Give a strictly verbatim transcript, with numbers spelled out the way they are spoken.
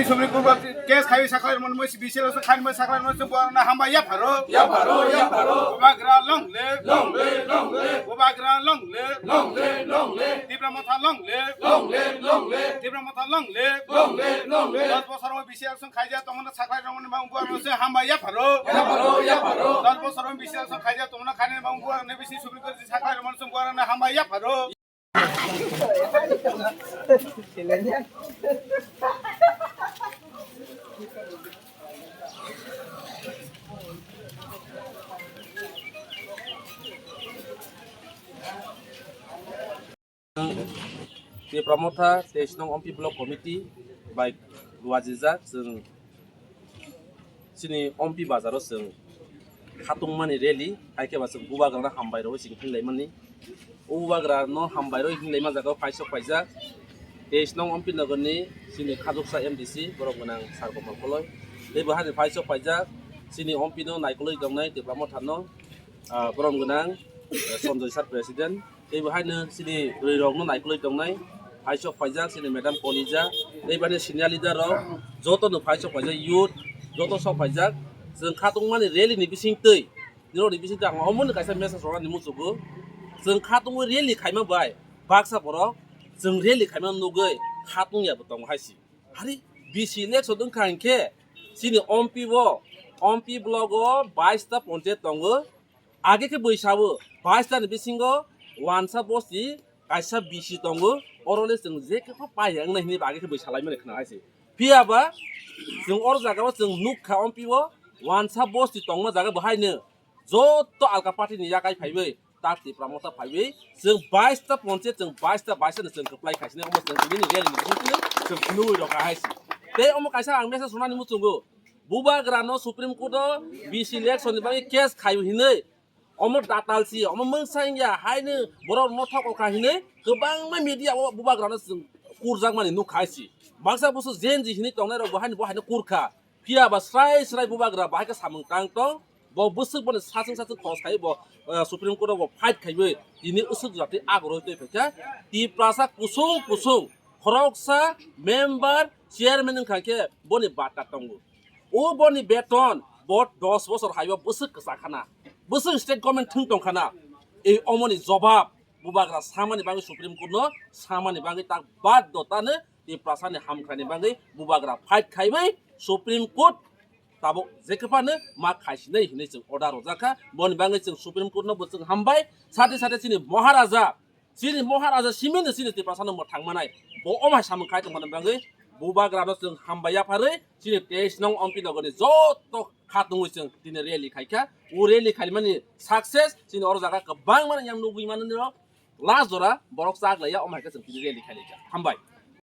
Supreme Court case khai sakhlai mani mui B C L S khai mani sakhlai mani borokno hambai yapharo. Yapharo, yapharo. Bubagra long live. Long live, long live. Bubagra long live. Long live, long live. Tipra Motha long live. Long live, long live. Tipra Motha long live. Long live, long live. Dos bosor mui B C L S khaijak tongmani sakhlai mani borokno hambai yapharo. Yapharo, yapharo. Dos bosor mui B C L S khaijak tongmani khaini borokno B C Supreme Court sakhlai mani borokno hambai yapharo. Tipra Motha teis nong Ompi Block Committee bai luajijak chwng chini Ompi bazaro chwng khatungmani rally, hai khe ba chwng bubagrano hambai rwui chwng hinlaimani. O bubagrano hambai rwui hinlaima jaga o phaisok phaijak teis nong Ompi Nogorni chini khajoksa M D C borom gwnang Sir Komal Koloi. Tei bo hani phaisok phaijak chini Ompi no naikolwi tongnai Tipra Mothano, ah, borom gwnang, eh, Sanjoy Sir President. Tei bo haino chini rwi rokno naikolwi tongnai, phaisok phaijak chini Madam Kolija, tei bani senior leader rok joto no phaisok phaijak, youth joto sok phaijak. Chwng khatungmani rally ni bisingtwi, nirokni bisingtwi ang omono kaisa message rwnani muchungo. Chwng khatungwi rally khaima bai baksa borok chwng rally khaima nugwi khatung ya bo tongo hai si. Hari B C election wngkha hinkhe chini Ompi bo, Ompi block o bais ta ponchayat tongo. Age khe bwsao bais ta ni bisingo wansa bosti kaisa B C tongo. Oro le chwng je khe pha pai ya wngnai hinwi age khe bwsa lai mani khna hai se. Phiya ba chwng oro jaga o chwng nuk kha Ompi o wansa bosti tongma jaga bo haino joto alka party ni yakai phaiwi tak Tipra Motha phaiwi chwng bais ta ponchayat chwng bais ta bais ta ni chwng kwplai khaisini omo chwng tini ni rally ni bisingtwi chwng phunugwi rokha hai se. Tei omo kaisa ang message rwnani muchungo. Bubagrano Supreme Court o B C election ni bagwi case khaio hinwi, omo datal si, omo mungsa wngya, haino borok no thok okha hinwi kwbangma media o bubagrano chwng kurjakmani nukha hai si. Baksa busu Gen Z hinwi tongnai rok bo haino bo haino kurkha. Phiya ba srai srai bubagra bahai khe samung tang tong, bo bwswk boni sachwng sachwng khorok khai bo, eh, Supreme Court o bo fight khaiwi tini usuk jati agoroi twi phaikha. Tiprasa kusung kusung khoroksa member chairman wngkha khe boni bata tongo. O boni beton bo dos bosor haiba bwswk kwchak khana, bwswk state government thwng tong khana. Ei omoni jobab bubagra samani bagwi Supreme Court no samani bagwi tak baddhota no Tiprasa ni hamkrai ni bagwi bubagra fight khaiwi Supreme Court tabuk jekhe phano ma khaisinai hinwi chwng order rwjak kha. Boni bagwi chwng Supreme Court no bo chwng hambai, sate sate chini Maharaja Chini Maharaja simino chini Tiprasano mwthang manai. Bo omai samung khai tongmani bagwi bubagrano chwng hambai yapharwi chini teis nong Ompi Nogorni joto khatungwi chwng tini rally khaikha. O rally khaimani success chini oro jaga kwbangma yang nugwi manani rok. Last jora borok chak laiya, omo hai khe chwng tini rally khailaikha. Hambai.